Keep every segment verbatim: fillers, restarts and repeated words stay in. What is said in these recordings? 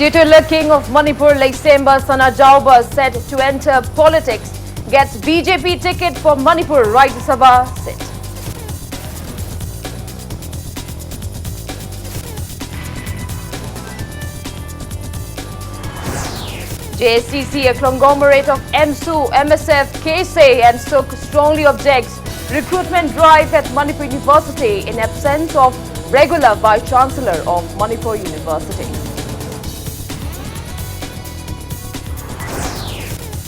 Titular King of Manipur, Leisemba Sanajaoba, set to enter politics, gets B J P ticket for Manipur Rajya Sabha seat. J A C C, a conglomerate of M S U, M S F, K S A and SoC, strongly objects recruitment drive at Manipur University in absence of regular Vice Chancellor of Manipur University.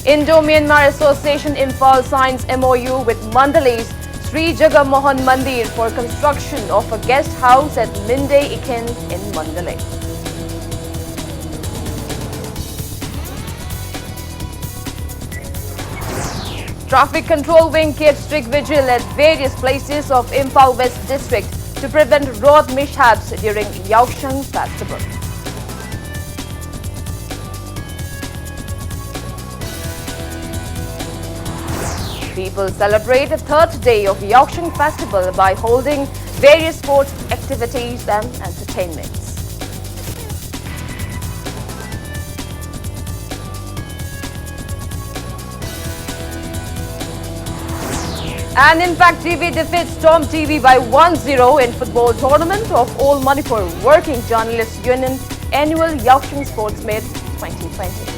Indo-Myanmar Association Imphal signs M O U with Mandalay's Sri Jagamohan Mandir for construction of a guest house at Mindey Ikhen in Mandalay. Traffic Control Wing kept strict vigil at various places of Imphal West District to prevent road mishaps during Yaoshang Festival. People celebrate the third day of Yaoshang Festival by holding various sports activities and entertainments. And Impact T V defeats Storm T V by one zero in football tournament of All Manipur Working Journalists Union annual Yaoshang Sports Meet twenty twenty.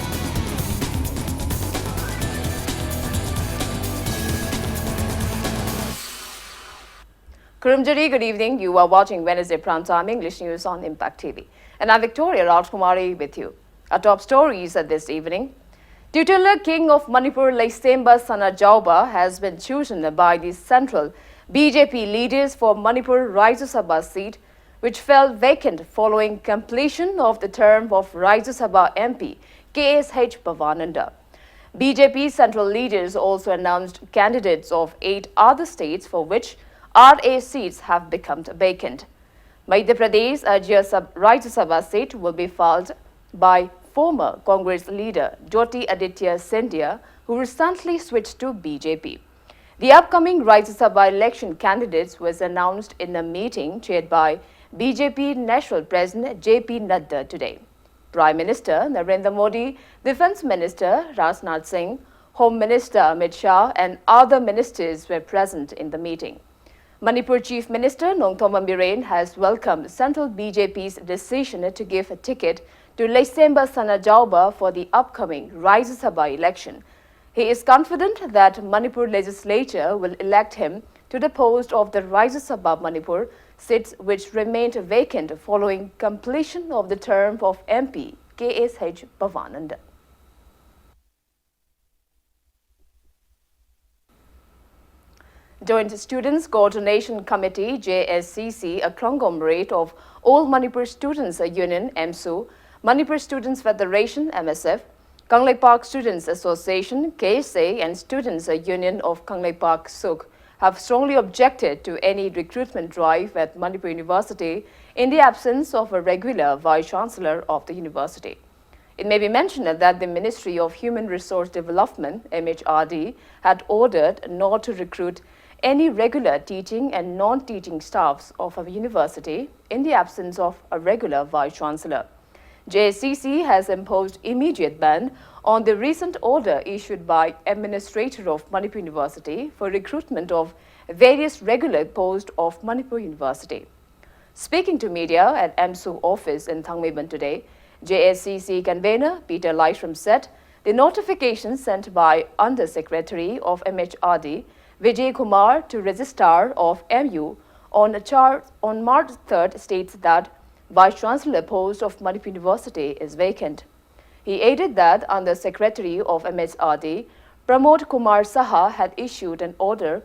Kurumjari, good evening. You are watching Wednesday Prime Time English News on Impact T V. And I'm Victoria Rajkumari with you. Our top stories at this evening. Titular King of Manipur, Leisemba Sanajaoba, has been chosen by the central B J P leaders for Manipur Rajya Sabha seat, which fell vacant following completion of the term of Rajya Sabha M P K S H Bhavananda. B J P central leaders also announced candidates of eight other states for which R A seats have become vacant. Madhya Pradesh Rajya Sab-, Rajya Sabha seat will be filled by former Congress leader Jyotiraditya Scindia, who recently switched to B J P. The upcoming Rajya Sabha election candidates was announced in a meeting chaired by B J P National President J P Nadda today. Prime Minister Narendra Modi, Defence Minister Rajnath Singh, Home Minister Amit Shah, and other ministers were present in the meeting. Manipur Chief Minister Nongthombam Biren has welcomed Central B J P's decision to give a ticket to Leisemba Sanajaoba for the upcoming Rajya Sabha election. He is confident that Manipur legislature will elect him to the post of the Rajya Sabha Manipur seats which remained vacant following completion of the term of M P K S H Bhavananda. Joint Students Coordination Committee, J S C C, a conglomerate of All Manipur Students Union, AMSU, Manipur Students Federation, M S F, Kangleipak Students Association, K S A, and Students Union of Kangleipak, SUK, have strongly objected to any recruitment drive at Manipur University in the absence of a regular Vice Chancellor of the university. It may be mentioned that the Ministry of Human Resource Development, M H R D, had ordered not to recruit any regular teaching and non-teaching staffs of a university in the absence of a regular Vice Chancellor. J S C C has imposed immediate ban on the recent order issued by Administrator of Manipur University for recruitment of various regular posts of Manipur University. Speaking to media at AMSU office in Thangmeiban today, J S C C convener Peter Lytram said the notification sent by Under Secretary of M H R D Vijay Kumar to Registrar of M U on, a char- on March third states that Vice Chancellor post of Manipur University is vacant. He added that Under Secretary of M H R D Pramod Kumar Saha had issued an order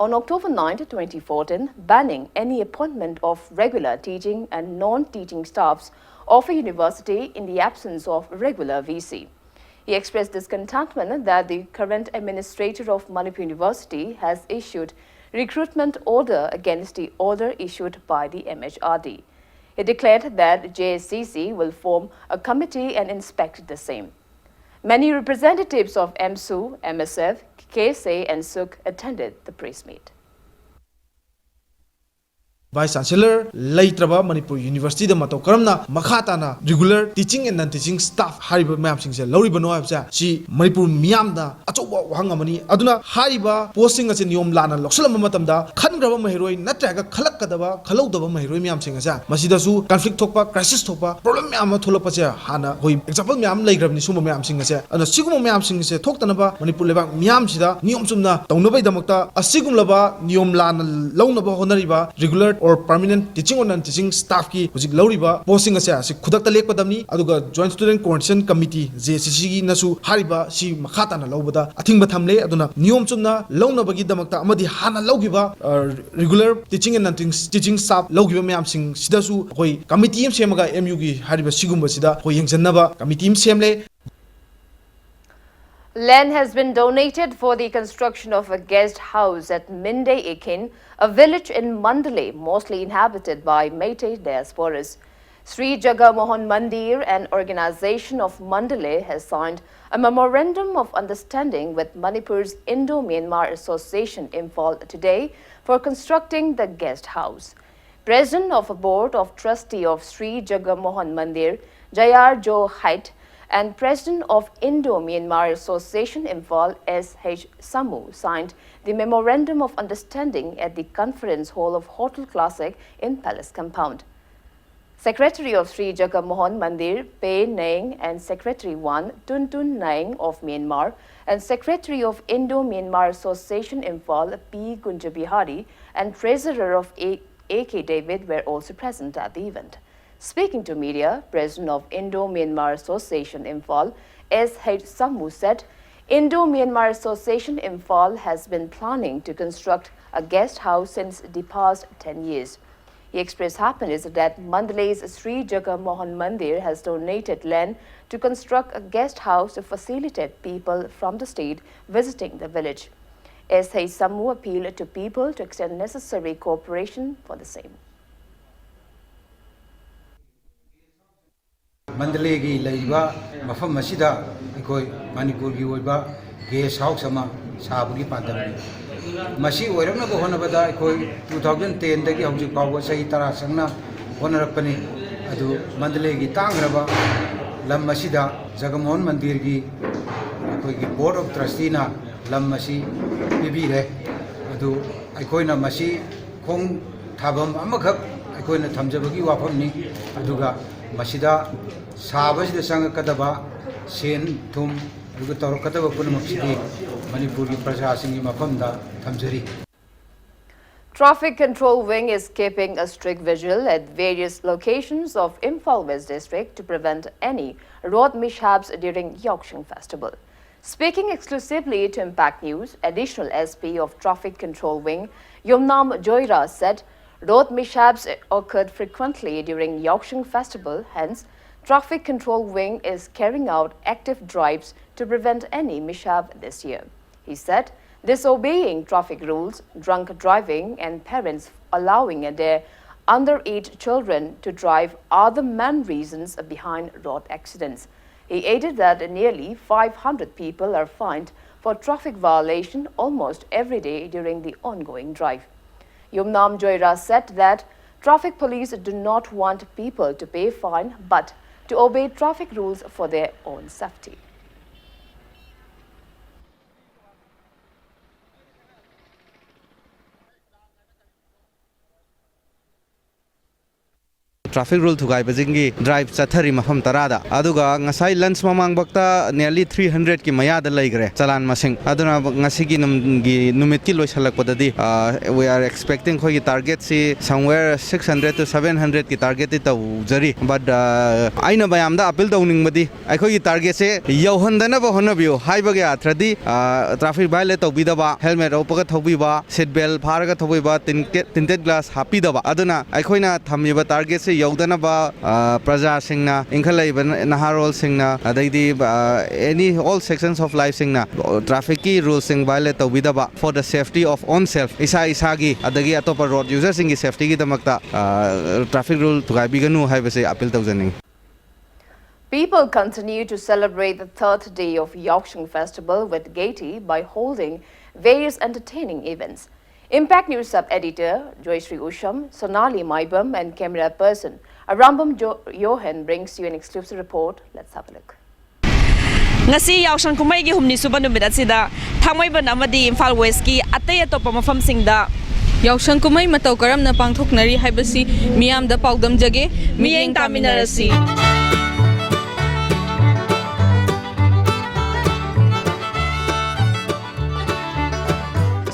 on October ninth, twenty fourteen, banning any appointment of regular teaching and non-teaching staffs of a university in the absence of regular V C. He expressed discontentment that the current administrator of Manipur University has issued recruitment order against the order issued by the M H R D. He declared that J S C C will form a committee and inspect the same. Many representatives of AMSU, M S F, K S A, and SUK attended the press meet. Vice Chancellor ꯂꯩꯇ꯭ꯔꯕ ꯃꯅꯤꯄꯨꯔ Universityꯗ ꯃꯇꯧ ꯀꯔꯝꯅ ꯃꯈꯥ ꯇꯥꯅ regular teaching and non teaching staff ꯍꯥꯏꯔꯤꯕ ꯃꯌꯥꯝꯁꯤꯡꯁꯦ ꯂꯧꯔꯤꯕꯅꯣ ꯍꯥꯏꯕꯁꯦ, ꯁꯤ ꯃꯅꯤꯄꯨꯔ ꯃꯤꯌꯥꯝꯅ ꯑꯆꯧꯕ ꯋꯥꯍꯪ ꯑꯃꯅꯤ꯫ ꯑꯗꯨꯅ ꯍꯥꯏꯔꯤꯕ postꯁꯤꯡ ꯑꯁꯤ ꯅꯤꯌꯣꯝ ꯂꯥꯟꯅ ꯂꯧꯁꯤꯜꯂꯝꯕ ꯃꯇꯝꯗ, ꯈꯟꯈ꯭ꯔꯕ ꯃꯍꯩꯔꯣꯏ ꯅꯠꯇ꯭ꯔꯒ ꯈꯜꯂꯛꯀꯗꯕ, ꯈꯜꯍꯧꯗꯕ ꯃꯍꯩꯔꯣꯏ ꯃꯌꯥꯝꯁꯤꯡ ꯑꯁꯦ ꯃꯁꯤꯗꯁꯨ conflict ꯊꯣꯛꯄ, crisis ꯊꯣꯛꯄ, problem ꯃꯌꯥꯝ ꯑꯃ ꯊꯣꯛꯂꯛꯄꯁꯦ ꯍꯥꯟꯅ ꯑꯩꯈꯣꯏ example ꯃꯌꯥꯝ ꯂꯩꯈ꯭ꯔꯕꯅꯤ ꯁꯤꯒꯨꯝꯕ ꯃꯌꯥꯝꯁꯤꯡ ꯑꯁꯦ꯫ ꯑꯗꯨꯅ ꯁꯤꯒꯨꯝꯕ ꯃꯌꯥꯝꯁꯤꯡꯁꯦ ꯊꯣꯛꯇꯅꯕ ꯃꯅꯤꯄꯨꯔ ꯂꯩꯕꯥꯛ ꯃꯤꯌꯥꯝꯁꯤꯗ ꯅꯤꯌꯣꯝ ꯆꯨꯝꯅ ꯇꯧꯅꯕꯒꯤꯗꯃꯛꯇ ꯑꯁꯤꯒꯨꯝꯂꯕ ꯅꯤꯌꯣꯝ ꯂꯥꯟꯅ ꯂꯧꯅꯕ ꯍꯣꯠꯅꯔꯤꯕ regular or permanent teaching or non teaching staffꯀꯤ ꯍꯧꯖꯤꯛ ꯂꯧꯔꯤꯕ postꯁꯤꯡ ꯑꯁꯦ ꯑꯁꯤ ꯈꯨꯗꯛꯇ ꯂꯦꯞꯀꯗꯕꯅꯤ꯫ ꯑꯗꯨꯒ Joint Student Coordination Committee, JSCCꯒꯤꯅꯁꯨ ꯍꯥꯏꯔꯤꯕ ꯁꯤ ꯃꯈꯥ ꯇꯥꯅ ꯂꯧꯕꯗ ꯑꯊꯤꯡꯕ ꯊꯝꯂꯦ꯫ ꯑꯗꯨꯅ ꯅꯤꯌꯣꯝ ꯆꯨꯝꯅ ꯂꯧꯅꯕꯒꯤꯗꯃꯛꯇ ꯑꯃꯗꯤ ꯍꯥꯟꯅ ꯂꯧꯈꯤꯕ, ꯑ, regular teaching and non teaching staff ꯂꯧꯈꯤꯕ ꯃꯌꯥꯝꯁꯤꯡꯁꯤꯗꯁꯨ ꯑꯩꯈꯣꯏ committee ꯑꯃ ꯁꯦꯝꯃꯒ MUꯒꯤ ꯍꯥꯏꯔꯤꯕ ꯁꯤꯒꯨꯝꯕꯁꯤꯗ ꯑꯩꯈꯣꯏ ꯌꯦꯡꯁꯤꯟꯅꯕ committee ꯑꯃ ꯁꯦꯝꯂꯦ꯫ Land has been donated for the construction of a guest house at Mindei Ekin, a village in Mandalay mostly inhabited by Meitei diasporas. Sri Jagamohan Mandir, an organization of Mandalay, has signed a memorandum of understanding with Manipur's Indo-Myanmar Association, Imphal, today for constructing the guest house. President of a Board of Trustee of Sri Jagamohan Mandir, Jayar Jo Hait, and President of Indo-Myanmar Association, Imphal, S H Samu, signed the Memorandum of Understanding at the Conference Hall of Hotel Classic in Palace Compound. Secretary of Sri Jagamohan Mandir, Pe Naing, and Secretary one, Tuntun Naing of Myanmar, and Secretary of Indo-Myanmar Association, Imphal, P Gunjabihari, and Treasurer of A- A K David were also present at the event. Speaking to media, President of Indo-Myanmar Association, Imphal, S H Samu, said Indo-Myanmar Association, Imphal, has been planning to construct a guest house since the past ten years. He expressed happiness that Mandalay's Sri Jagamohan Mandir has donated land to construct a guest house to facilitate people from the state visiting the village. S H Samu appealed to people to extend necessary cooperation for the same. ꯃꯟꯗꯂꯦꯒꯤ ꯂꯩꯔꯤꯕ ꯃꯐꯝ ꯑꯁꯤꯗ ꯑꯩꯈꯣꯏ ꯃꯅꯤꯄꯨꯔꯒꯤ ꯑꯣꯏꯕ guest house ꯑꯃ ꯁꯥꯕꯒꯤ ꯄꯥꯟꯗꯝꯅꯤ꯫ ꯃꯁꯤ ꯑꯣꯏꯔꯛꯅꯕ ꯍꯣꯠꯅꯕꯗ ꯑꯩꯈꯣꯏ ꯇꯨ ꯊꯥꯎꯖꯟ ꯇꯦꯟꯗꯒꯤ ꯍꯧꯖꯤꯛ ꯐꯥꯎꯕ ꯆꯍꯤ ꯇꯔꯥ ꯆꯪꯅ ꯍꯣꯠꯅꯔꯛꯄꯅꯤ꯫ ꯑꯗꯨ ꯃꯟꯗꯂꯦꯒꯤ ꯇꯥꯡꯈ꯭ꯔꯕ ꯂꯝ ꯑꯁꯤꯗ ꯖꯒꯃꯣꯍꯟ ꯃꯟꯗꯤꯔꯒꯤ ꯑꯩꯈꯣꯏꯒꯤ Board of Trusteeꯅ ꯂꯝ ꯑꯁꯤ ꯄꯤꯕꯤꯔꯦ꯫ ꯑꯗꯨ ꯑꯩꯈꯣꯏꯅ ꯃꯁꯤ ꯈꯣꯡ ꯊꯥꯐꯝ ꯑꯃꯈꯛ ꯑꯩꯈꯣꯏꯅ ꯊꯝꯖꯕꯒꯤ ꯋꯥꯐꯝꯅꯤ꯫ ꯑꯗꯨꯒ ꯃꯁꯤꯗ ꯁꯥꯕꯁꯤꯗ ꯆꯪꯉꯛꯀꯗꯕ ꯁꯦꯟ ꯊꯨꯝ ꯑꯗꯨꯒ ꯇꯧꯔꯛꯀꯗꯕ ꯄꯨꯝꯅꯃꯛꯁꯤꯗꯤ ꯃꯅꯤꯄꯨꯔꯒꯤ ꯄ꯭ꯔꯖꯥꯁꯤꯡꯒꯤ ꯃꯐꯝꯗ ꯊꯝꯖꯔꯤ꯫ Traffic Control Wing is keeping a strict vigil at various locations of Imphal West District to prevent any road mishaps during Yaosheng Festival. Speaking exclusively to Impact News, Additional S P of Traffic Control Wing, Yumnam Joira, said road mishaps occurred frequently during Yaosheng Festival, hence, Traffic Control Wing is carrying out active drives to prevent any mishap this year. He said disobeying traffic rules, drunk driving, and parents allowing their underage children to drive are the main reasons behind road accidents. He added that nearly five hundred people are fined for traffic violation almost every day during the ongoing drive. Yumnam Joira said that traffic police do not want people to pay fine but to obey traffic rules for their own safety. Traffic rule ꯊꯨꯒꯥꯏꯕꯁꯤꯡꯒꯤ drive ꯆꯠꯊꯔꯤ ꯃꯐꯝ ꯇꯔꯥꯗ꯫ ꯑꯗꯨꯒ ꯉꯁꯥꯏ lunch ꯃꯃꯥꯡꯕꯛꯇ nearly three hundredꯀꯤ ꯃꯌꯥꯗ ꯂꯩꯈ꯭ꯔꯦ ꯆꯂꯥꯟ ꯃꯁꯤꯡ꯫ ꯑꯗꯨꯅ ꯉꯁꯤꯒꯤ ꯅꯨꯝ-, ꯒꯤ ꯅꯨꯃꯤꯠꯀꯤ ꯂꯣꯏꯁꯤꯜꯂꯛꯄꯗꯗꯤ, ꯑ, we are expecting ꯑꯩꯈꯣꯏꯒꯤ targetꯁꯤ somewhere six hundred to seven hundredꯀꯤ targetꯇꯤ ꯇꯧꯖꯔꯤ꯫ But, ꯑ, ꯑꯩꯅ ꯃꯌꯥꯝꯗ appeal ꯇꯧꯅꯤꯡꯕꯗꯤ ꯑꯩꯈꯣꯏꯒꯤ targetꯁꯦ ꯌꯧꯍꯟꯗꯅꯕ ꯍꯣꯠꯅꯕꯤꯌꯨ ꯍꯥꯏꯕꯒꯤ ꯑꯥꯊ꯭ꯔꯗꯤ, ꯑ, traffic violate ꯇꯧꯕꯤꯗꯕ, helmet ꯎꯞꯄꯒ ꯊꯧꯕꯤꯕ, seat belt ꯐꯥꯔꯒ ꯊꯧꯕꯤꯕ, tinted, tinted glass ꯍꯥꯞꯄꯤꯗꯕ꯫ ꯑꯗꯨꯅ ꯑꯩꯈꯣꯏꯅ ꯊꯝꯃꯤꯕ targetꯁꯦ ꯌꯧꯗꯅꯕ, ꯑ, ꯄ꯭ꯔꯖꯥꯁꯤꯡꯅ, ꯏꯟꯈꯠꯂꯛꯏꯕ ꯅꯍꯥꯔꯣꯜꯁꯤꯡꯅ, ꯑꯗꯩꯗꯤ, ꯑ, any, all sections of lifeꯁꯤꯡꯅ trafficꯀꯤ rulesꯁꯤꯡ violate ꯇꯧꯕꯤꯗꯕ, for the safety of own self, ꯏꯁꯥ ꯏꯁꯥꯒꯤ ꯑꯗꯒꯤ ꯑꯇꯣꯞꯄ road userꯁꯤꯡꯒꯤ safetyꯒꯤꯗꯃꯛꯇ, ꯑ, traffic rule ꯊꯨꯒꯥꯏꯕꯤꯒꯅꯨ ꯍꯥꯏꯕꯁꯦ appeal ꯇꯧꯖꯅꯤꯡꯉꯤ꯫ People continue to celebrate the third day of Yaosheng Festival with gaiety by holding various entertaining events. Impact News sub-editor Joyshri Usham, Sonali Maibam, and camera person Arambam Jo- Johan brings you an exclusive report. Let's have a look. ꯉꯁꯤ ꯌꯥꯎꯁꯪ ꯀꯨꯝꯍꯩꯒꯤ ꯍꯨꯝꯅꯤ ꯁꯨꯕ ꯅꯨꯃꯤꯠ ꯑꯁꯤꯗ ꯊꯥꯡꯃꯩꯕꯟ ꯑꯃꯗꯤ ꯏꯝꯐꯥꯜ ꯋꯦꯁꯀꯤ ꯑꯇꯩ ꯑꯇꯣꯞꯄ ꯃꯐꯝꯁꯤꯡꯗ ꯌꯥꯎꯁꯪ ꯀꯨꯝꯍꯩ ꯃꯇꯧ ꯀꯔꯝꯅ ꯄꯥꯡꯊꯣꯛꯅꯔꯤ ꯍꯥꯏꯕꯁꯤ ꯃꯤꯌꯥꯝꯗ ꯄꯥꯎꯗꯝꯖꯒꯦ꯫ ꯃꯤꯠꯌꯦꯡ ꯇꯥꯃꯤꯟꯅꯔꯁꯤ꯫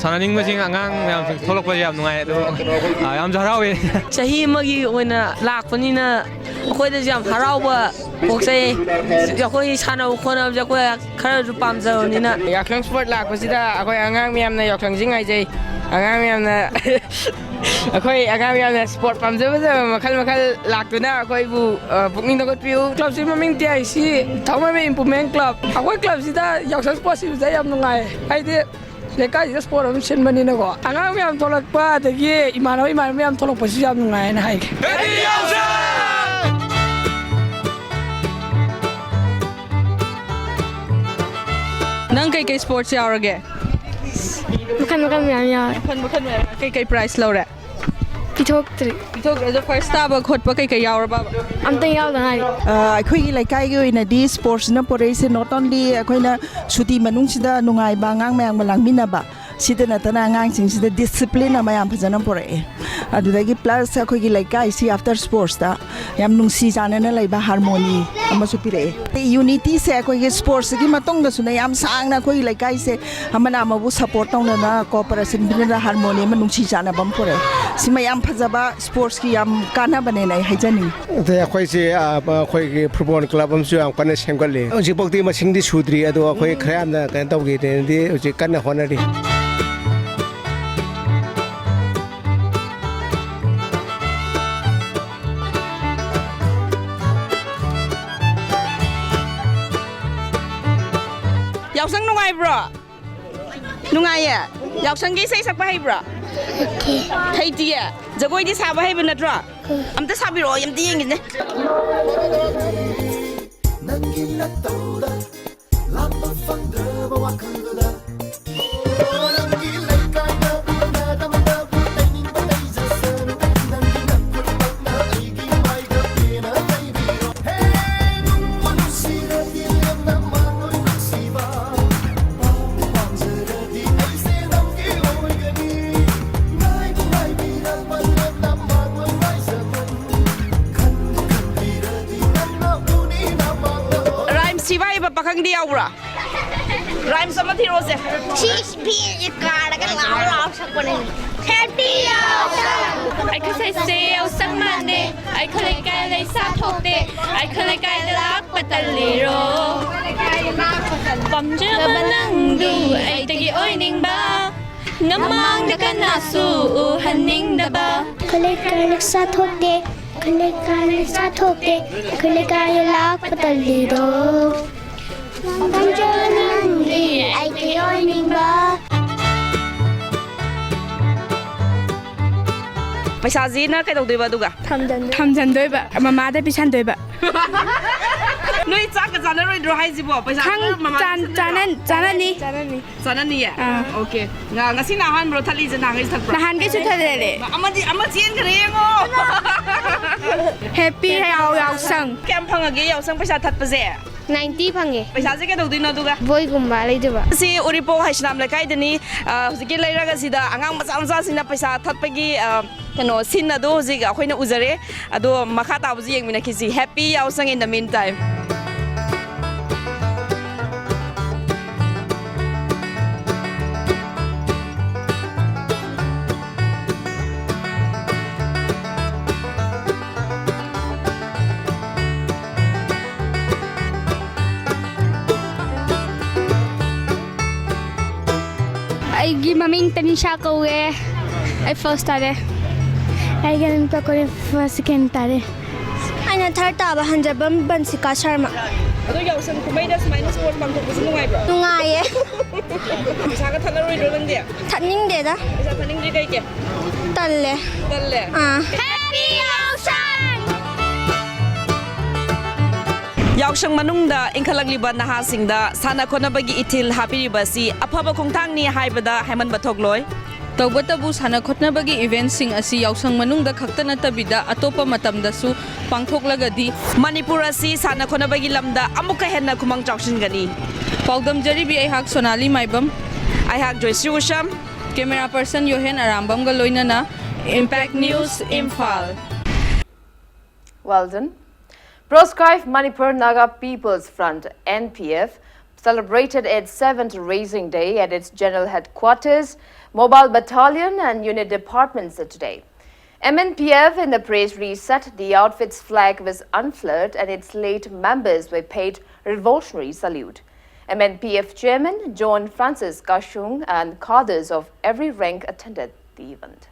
ꯁꯥꯟꯅꯅꯤꯡꯕꯁꯤꯡ ꯑꯉꯥꯡ ꯃꯌꯥꯝꯁꯤꯡ ꯊꯣꯛꯂꯛꯄꯁꯦ ꯌꯥꯝ ꯅꯨꯡꯉꯥꯏ, ꯑꯗꯣ, ꯑ, ꯌꯥꯝꯁꯨ ꯍꯔꯥꯎꯋꯦ꯫ ꯆꯍꯤ ꯑꯃꯒꯤ ꯑꯣꯏꯅ ꯂꯥꯛꯄꯅꯤꯅ ꯑꯩꯈꯣꯏꯗꯁꯨ ꯌꯥꯝ ꯍꯔꯥꯎꯕ ꯄꯣꯛꯆꯩ꯫ ꯑꯩꯈꯣꯏ ꯁꯥꯟꯅꯕ ꯈꯣꯠꯅꯕꯁꯦ ꯑꯩꯈꯣꯏ ꯈꯔꯁꯨ ꯄꯥꯝꯖꯕꯅꯤꯅ꯫ ꯌꯥꯎꯁꯪ ꯁ꯭ꯄꯣꯔꯠ ꯂꯥꯛꯄꯁꯤꯗ ꯑꯩꯈꯣꯏ ꯑꯉꯥꯡ ꯃꯌꯥꯝꯅ ꯌꯥꯎꯁꯪꯁꯤ ꯉꯥꯏꯖꯩ꯫ ꯑꯉꯥꯡ ꯃꯌꯥꯝꯅ ꯑꯩꯈꯣꯏ ꯑꯉꯥꯡ ꯃꯌꯥꯝꯅ ꯁ꯭ꯄꯣꯔꯠ ꯄꯥꯝꯖ ꯐꯖꯕ ꯃꯈꯜ ꯃꯈꯜ ꯂꯥꯛꯇꯨꯅ ꯑꯩꯈꯣꯏꯕꯨ, ꯑ, ꯄꯨꯛꯅꯤꯡ ꯊꯧꯒꯠꯄꯤꯌꯨ꯫ ꯀ꯭ꯂꯕꯁꯤ ꯃꯃꯤꯡ T I C Thangmeiband improvement club. ꯑꯩꯈꯣꯏ ꯀ꯭ꯂꯕꯁꯤꯗ ꯌꯥꯎꯁꯪ ꯁ꯭ꯄꯣꯔꯠ ꯁꯤꯕꯁꯦ ꯌꯥꯝ ꯅꯨꯡꯉꯥꯏ꯫ ꯍꯥꯏꯗꯤ ꯂꯩꯀꯥꯏꯁꯤꯗ ꯁ꯭ꯄꯣꯔꯠ ꯑꯃ ꯁꯤꯟꯕꯅꯤꯅꯀꯣ, ꯑꯉꯥꯡ ꯃꯌꯥꯝ ꯊꯣꯛꯂꯛꯄ, ꯑꯗꯒꯤ ꯏꯃꯥꯟꯅꯕ ꯏꯃꯥꯟꯅꯕ ꯃꯌꯥꯝ ꯊꯣꯛꯂꯛꯄꯁꯤꯁꯨ ꯌꯥꯝ ꯅꯨꯡꯉꯥꯏ ꯍꯥꯏꯅ ꯍꯥꯏꯒꯦ꯫ ꯅꯪ ꯀꯩꯀꯩ ꯁ꯭ꯄꯣꯔꯠꯁ ꯌꯥꯎꯔꯒꯦ? ꯃꯈꯜ ꯃꯈꯜ ꯃꯌꯥꯝ ꯌꯥꯎꯔꯦ꯫ ꯃꯈꯜ ꯃꯈꯜ ꯃꯌꯥꯝ꯫ ꯀꯩꯀꯩ ꯄ꯭ꯔꯥꯏꯖ ꯂꯧꯔꯦ? ꯄꯤꯊꯣꯛꯇ꯭ꯔꯤ꯫ ꯄꯤꯊꯣꯛꯇ꯭ꯔꯁꯨ ꯐꯥꯔꯁ ꯇꯥꯕ ꯈꯣꯠꯄ ꯀꯩꯀꯩ ꯌꯥꯎꯔꯕ? ꯑꯝꯇ ꯌꯥꯎꯗ ꯉꯥꯏꯔꯤ꯫ ꯑ, ꯑꯩꯈꯣꯏꯒꯤ ꯂꯩꯀꯥꯏꯒꯤ ꯑꯣꯏꯅꯗꯤ ꯁ꯭ꯄꯣꯔꯠꯁꯅ ꯄꯣꯔꯛꯏꯁꯦ not only ꯑꯩꯈꯣꯏꯅ ꯁꯨꯇꯤ ꯃꯅꯨꯡꯁꯤꯗ ꯅꯨꯡꯉꯥꯏꯕ ꯑꯉꯥꯡ ꯃꯌꯥꯝꯒ ꯂꯥꯡꯃꯤꯟꯅꯕ, ꯁꯤꯗ ꯅꯠꯇꯅ ꯑꯉꯥꯡꯁꯤꯡꯁꯤꯗ ꯗꯤꯁꯤꯄ꯭ꯂꯤꯟ ꯑꯃ ꯌꯥꯝ ꯐꯖꯅ ꯄꯨꯔꯛꯑꯦ꯫ ꯑꯗꯨꯗꯒꯤ ꯄ꯭ꯂꯁ ꯑꯩꯈꯣꯏꯒꯤ ꯂꯩꯀꯥꯏꯁꯤ ꯑꯥꯐꯇꯔ ꯁ꯭ꯄꯣꯔꯠꯁꯇ ꯌꯥꯝ ꯅꯨꯡꯁꯤ ꯆꯥꯟꯅꯅ ꯂꯩꯕ ꯍꯥꯔꯃꯣꯅꯤ ꯑꯃꯁꯨ ꯄꯤꯔꯛꯑꯦ꯫ ꯌꯨꯅꯤꯇꯤꯁꯦ ꯑꯩꯈꯣꯏꯒꯤ ꯁ꯭ꯄꯣꯔꯠꯁꯤꯒꯤ ꯃꯇꯨꯡꯗꯁꯨꯅꯦ ꯌꯥꯝ ꯁꯥꯡꯅ ꯑꯩꯈꯣꯏꯒꯤ ꯂꯩꯀꯥꯏꯁꯦ ꯑꯃꯅ ꯑꯃꯕꯨ ꯁꯄꯣꯔꯠ ꯇꯧꯅꯗꯅ ꯀꯣꯑꯣꯄꯔꯦꯁꯟ ꯄꯤꯅꯗꯅ ꯍꯥꯔꯃꯣꯅꯤ ꯑꯃ ꯅꯨꯡꯁꯤ ꯆꯥꯟꯅꯕ ꯑꯃ ꯄꯨꯔꯛꯑꯦ꯫ ꯁꯤꯃ ꯌꯥꯝ ꯐꯖꯕ ꯁ꯭ꯄꯣꯔꯠꯁꯀꯤ ꯌꯥꯝ ꯀꯥꯟꯅꯕꯅꯦꯅ ꯑꯩ ꯍꯥꯏꯖꯅꯤꯡꯉꯤ꯫ ꯑꯗꯩ ꯑꯩꯈꯣꯏꯁꯦ, ꯑ, ꯑꯩꯈꯣꯏꯒꯤ ꯐꯨꯠꯕꯣꯜ ꯀ꯭ꯂꯕ ꯑꯃꯁꯨ ꯌꯥꯝ ꯀꯟꯅ ꯁꯦꯝꯒꯠꯂꯤ꯫ ꯍꯧꯖꯤꯛꯐꯥꯎꯗꯤ ꯃꯁꯤꯡꯗꯤ ꯁꯨꯗ꯭ꯔꯤ, ꯑꯗꯣ ꯑꯩꯈꯣꯏ ꯈꯔ ꯌꯥꯝꯅ ꯀꯩꯅꯣ ꯇꯧꯒꯦꯅꯗꯤ ꯍꯧꯖꯤꯛ ꯀꯟꯅ ꯍꯣꯠꯅꯔꯤ꯫ ꯌꯥꯎꯁꯪ ꯅꯨꯡꯉꯥꯏꯕ꯭ꯔꯣ? ꯅꯨꯡꯉꯥꯏꯌꯦ꯫ ꯌꯥꯎꯁꯪꯒꯤ ꯏꯁꯩ ꯁꯛꯄ ꯍꯩꯕ꯭ꯔꯣ? ꯍꯩꯇꯤꯌꯦ꯫ ꯖꯒꯣꯏꯗꯤ ꯁꯥꯕ ꯍꯩꯕ ꯅꯠꯇ꯭ꯔꯣ? ꯑꯝꯇ ꯁꯥꯕꯤꯔꯛꯑꯣ, ꯑꯝꯇ ꯌꯦꯡꯒꯦꯅꯦ꯫ ꯅꯪꯒꯤ ꯅꯠꯇꯧꯗ ꯂꯥꯛꯄ ꯐꯪꯗ꯭ꯔꯕ ꯋꯥꯈꯜꯗꯨꯗ ꯅꯪꯗꯤ ꯌꯥꯎꯕ꯭ꯔꯥ? Rhymes ꯑꯃ ꯊꯤꯔꯛꯑꯣꯁꯦ꯫ ꯁꯤ ꯕꯦꯟꯁꯦ ꯀꯥꯔꯒ ꯂꯥꯎ ꯂꯥꯎ ꯁꯛꯄꯅꯦ꯫ Happy ꯌꯥꯎꯁꯪ! ꯑꯩꯈꯣꯏ ꯁꯩꯁꯦ ꯌꯥꯎꯁꯪ ꯃꯥꯟꯗꯦ, ꯑꯩꯈꯣꯏ ꯂꯩꯀꯥꯏ ꯂꯩꯁꯥ ꯊꯣꯛꯇꯦ, ꯑꯩꯈꯣꯏ ꯂꯩꯀꯥꯏꯗ ꯂꯥꯛꯄ ꯇꯜꯂꯤꯔꯣ? ꯄꯥꯝꯖꯕ ꯅꯪꯗꯨ ꯑꯩꯗꯒꯤ ꯑꯣꯏꯅꯤꯡꯕ, ꯅꯃꯥꯡꯗ ꯀꯅꯥꯁꯨ ꯎꯍꯟꯅꯤꯡꯗꯕ꯫ ꯑꯩꯈꯣꯏ ꯂꯩꯀꯥꯏ ꯂꯩꯁꯥ ꯊꯣꯛꯇꯦ, ꯑꯩꯈꯣꯏ ꯂꯩꯀꯥꯏ ꯂꯩꯁꯥ ꯊꯣꯛꯇꯦ, ꯑꯩꯈꯣꯏ ꯂꯩꯀꯥꯏꯗ ꯂꯥꯛꯄ ꯇꯜꯂꯤꯗꯣ꯫ ꯄꯥꯝꯖꯕ ꯅꯪꯗꯤ ꯑꯩꯗꯒꯤ ꯑꯣꯏꯅꯤꯡꯕ꯫ ꯄꯩꯁꯥꯁꯤꯅ ꯀꯩꯗꯧꯗꯣꯏꯕ ꯑꯗꯨꯒ? ꯊꯝꯖꯟꯗꯣꯏꯕ꯫ ꯊꯝꯖꯟꯗꯣꯏꯕ, ꯃꯃꯥꯗ ꯄꯤꯁꯟꯗꯣꯏꯕ꯫ ꯅꯣꯏ ꯆꯥꯛꯀ ꯆꯥꯅꯔꯣꯏꯗ꯭ꯔꯣ ꯍꯥꯏꯁꯤꯕꯣ? ꯄꯩꯁꯥ ꯈꯪ-, ꯈꯔ ꯃꯃꯥꯗ ꯆꯥꯟ-, ꯄꯤꯁꯟꯗꯣꯏꯔꯣ? ꯆꯥꯅ-, ꯆꯥꯅꯅꯤ꯫ ꯆꯥꯅꯅꯤꯌꯦ? ꯑꯥ꯫ Okay. ꯉ-, ꯉꯁꯤꯅ ꯑꯍꯥꯟꯕ꯭ꯔꯣ ꯊꯠꯂꯤꯁꯦ? ꯅꯍꯥꯟꯈꯩꯁꯨ ꯊꯠꯄ꯭ꯔꯣ? ꯅꯍꯥꯟꯈꯩꯁꯨ ꯊꯠꯂꯦ꯫ ꯑꯃꯗꯤ, ꯑꯃ ꯆꯦꯟꯈ꯭ꯔꯦ ꯌꯦꯡꯉꯣ꯫ Happy ꯌꯥꯎ-, ꯌꯥꯎꯁꯪ꯫ ꯀꯌꯥꯝ ꯐꯪꯉꯒꯦ ꯌꯥꯎꯁꯪ ꯄꯩꯁꯥ ꯊꯠꯄꯁꯦ? Ninety ꯐꯪꯉꯦ꯫ ꯄꯩꯁꯥꯁꯦ ꯀꯩꯗꯧꯗꯣꯏꯅꯣ ꯑꯗꯨꯒ? ꯕꯣꯏꯒꯨꯝꯕ ꯂꯩꯗꯣꯏꯕ꯫ ꯁꯤ ꯎꯔꯤꯄꯣꯛ ꯍꯩꯁꯅꯥꯝ ꯂꯩꯀꯥꯏꯗꯅꯤ꯫ ꯑ, ꯍꯧꯖꯤꯛꯀꯤ ꯂꯩꯔꯛ ꯑꯁꯤꯗ ꯑꯉꯥꯡ ꯃꯆꯥ ꯃꯆꯥꯁꯤꯡꯅ ꯄꯩꯁꯥ ꯊꯠꯄꯒꯤ, ꯑ, ꯀꯩꯅꯣ, scene ꯑꯗꯣ ꯍꯧꯖꯤꯛ ꯑꯩꯈꯣꯏꯅ ꯎꯖꯔꯦ꯫ ꯑꯗꯣ ꯃꯈꯥ ꯇꯥꯕꯁꯨ ꯌꯦꯡꯃꯤꯟꯅꯈꯤꯁꯤ꯫ Happy ꯌꯥꯎꯁꯪ in the meantime꯫ ꯑꯩꯒꯤ ꯃꯃꯤꯡ ꯇꯅꯤꯁꯥ ꯀꯧꯋꯦ꯫ ꯑꯩ first ꯇꯥꯔꯦ꯫ ꯑꯩꯒꯤ ꯃꯃꯤꯡ ꯄꯀꯣꯔꯦ, first, second ꯇꯥꯔꯦ꯫ ꯑꯩꯅ third ꯇꯥꯕ ꯍꯟꯖꯕꯝ ꯕꯟꯁꯤꯀꯥ ꯁꯔꯃ꯫ ꯑꯗꯣ ꯌꯥꯎꯁꯪ ꯀꯨꯝꯍꯩꯗ ꯁꯨꯃꯥꯏꯅ sport ꯄꯥꯡꯊꯣꯛꯄꯁꯦ ꯅꯨꯡꯉꯥꯏꯕ꯭ꯔꯣ? ꯅꯨꯡꯉꯥꯏꯌꯦ꯫ ꯄꯩꯁꯥꯒ ꯊꯠꯂꯔꯣꯏꯗ꯭ꯔꯣ ꯅꯪꯗꯤ? ꯊꯠꯅꯤꯡꯗꯦꯗ꯫ ꯄꯩꯁꯥ ꯊꯠꯅꯤꯡꯗ꯭ꯔꯤ ꯀꯩꯒꯤ? ꯇꯜꯂꯦ꯫ ꯇꯜꯂꯦ? ꯑꯥ꯫ Happy ꯌꯥꯎꯁꯪ! ꯌꯥꯎꯁꯪ ꯃꯅꯨꯡꯗ ꯏꯟꯈꯠꯂꯛꯂꯤꯕ ꯅꯍꯥꯁꯤꯡꯗ ꯁꯥꯟꯅ ꯈꯣꯠꯅꯕꯒꯤ ꯏꯊꯤꯜ ꯍꯥꯞꯄꯤꯔꯤꯕ ꯑꯁꯤ ꯑꯐꯕ ꯈꯣꯡꯊꯥꯡꯅꯤ ꯍꯥꯏꯕꯗ ꯍꯥꯏꯃꯟꯕ ꯊꯣꯛꯂꯣꯏ꯫ ꯇꯧꯕꯇꯕꯨ ꯁꯥꯟꯅ ꯈꯣꯠꯅꯕꯒꯤ event ꯁꯤꯡ ꯑꯁꯤ ꯌꯥꯎꯁꯪ ꯃꯅꯨꯡꯗ ꯈꯛꯇ ꯅꯠꯇꯕꯤꯗ ꯑꯇꯣꯞꯄ ꯃꯇꯝꯗꯁꯨ ꯄꯥꯡꯊꯣꯛꯂꯒꯗꯤ ꯃꯅꯤꯄꯨꯔ ꯑꯁꯤ ꯁꯥꯟꯅ ꯈꯣꯠꯅꯕꯒꯤ ꯂꯝꯗ ꯑꯃꯨꯛꯀ ꯍꯦꯟꯅ ꯈꯨꯃꯥꯡ ꯆꯥꯎꯁꯤꯟꯒꯅꯤ꯫ ꯄꯥꯎꯗꯝꯖꯔꯤꯕꯤ ꯑꯩꯍꯥꯛ ꯁꯣꯅꯥꯂꯤ ꯃꯥꯏꯕꯝ꯫ ꯑꯩꯍꯥꯛ ꯖꯣꯏꯁ꯭ꯔꯤ ꯎꯁꯝ꯫ Camera person ꯌꯣꯍꯦꯟ ꯑꯔꯥꯝꯕꯝꯒ ꯂꯣꯏꯅꯅ Impact News Imphal. Well done. Proscribed Manipur Naga People's Front, N P F, celebrated its seventh Raising Day at its general headquarters, mobile battalion, and unit departments today. M N P F in the press release said the outfit's flag was unfurled and its late members were paid revolutionary salute. M N P F chairman John Francis Kashung and cadres of every rank attended the event.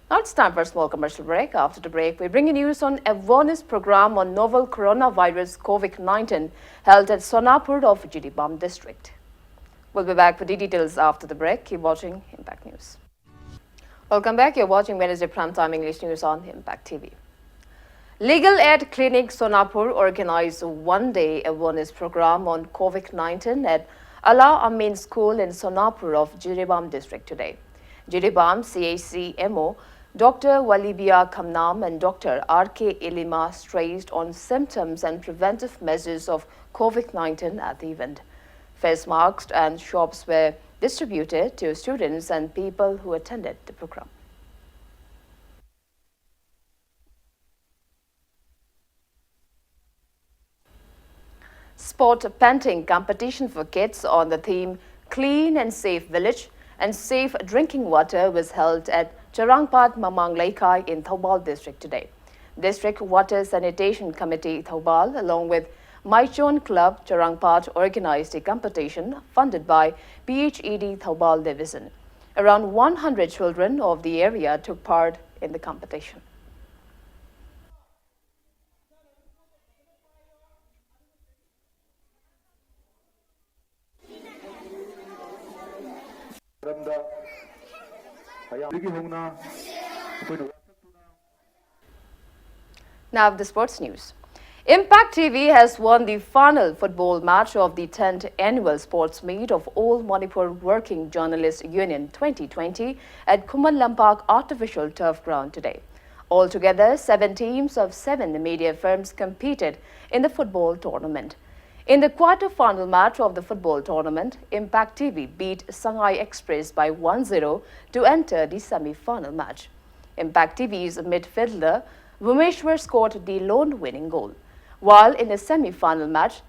Now it's time for a small commercial break. After the break, we bring you news on awareness program on novel coronavirus COVID nineteen held at Sonapur of Jiribam district. We'll be back with the details after the break. Keep watching Impact News. Welcome back. You're watching Wednesday Prime Time English News on Impact T V. Legal Aid Clinic Sonapur organized a one-day awareness program on COVID nineteen at Ala Amin School in Sonapur of Jiribam district today. Jiribam C H C M O Doctor Walibia Kamnam and Doctor R K Ilima stressed on symptoms and preventive measures of COVID nineteen at the event. Face masks and swabs were distributed to students and people who attended the program. Sport painting competition for kids on the theme Clean and Safe Village and Safe Drinking Water was held at Charangpat Mamang Leikai in Thoubal district today. District Water Sanitation Committee Thoubal, along with Maichon Club Charangpat, organized a competition funded by P H E D Thoubal Division. Around one hundred children of the area took part in the competition. ꯃꯔꯝꯗ ꯃꯌꯥꯝꯗꯒꯤ ꯍꯧꯅ ꯑꯩꯈꯣꯏꯅ Now the sports news. Impact T V has won the final football match of the tenth annual sports meet of All Manipur Working Journalists Union twenty twenty at Khuman Lampak Artificial Turf Ground today. Altogether, seven teams of seven media firms competed in the football tournament. In the quarter-final match of the football tournament, Impact T V beat Sangai Express by one zero to enter the semi-final match. Impact T V's midfielder Bhumeshwar scored the lone winning goal. While in the semi-final match,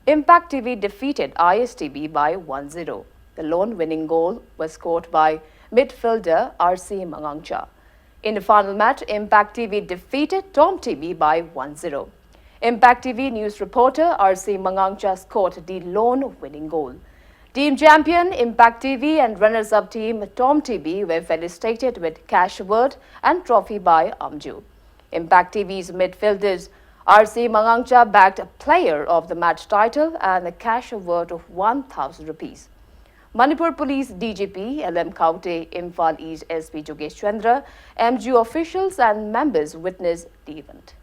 Impact T V defeated I S T B by one zero. The lone winning goal was scored by midfielder R C Mangangcha. In the final match, Impact T V defeated Tom T B by one zero. Impact T V news reporter R C Mangangcha scored the lone winning goal. Team champion Impact T V and runners-up team Tom T B were felicitated with cash award and trophy by Amju. Impact T V's midfielders R C Mangangcha bagged player of the match title and a cash award of one thousand rupees. Manipur Police D G P L M Khaute, Imphal East S P Jogesh Chandra, M G officials and members witnessed the event.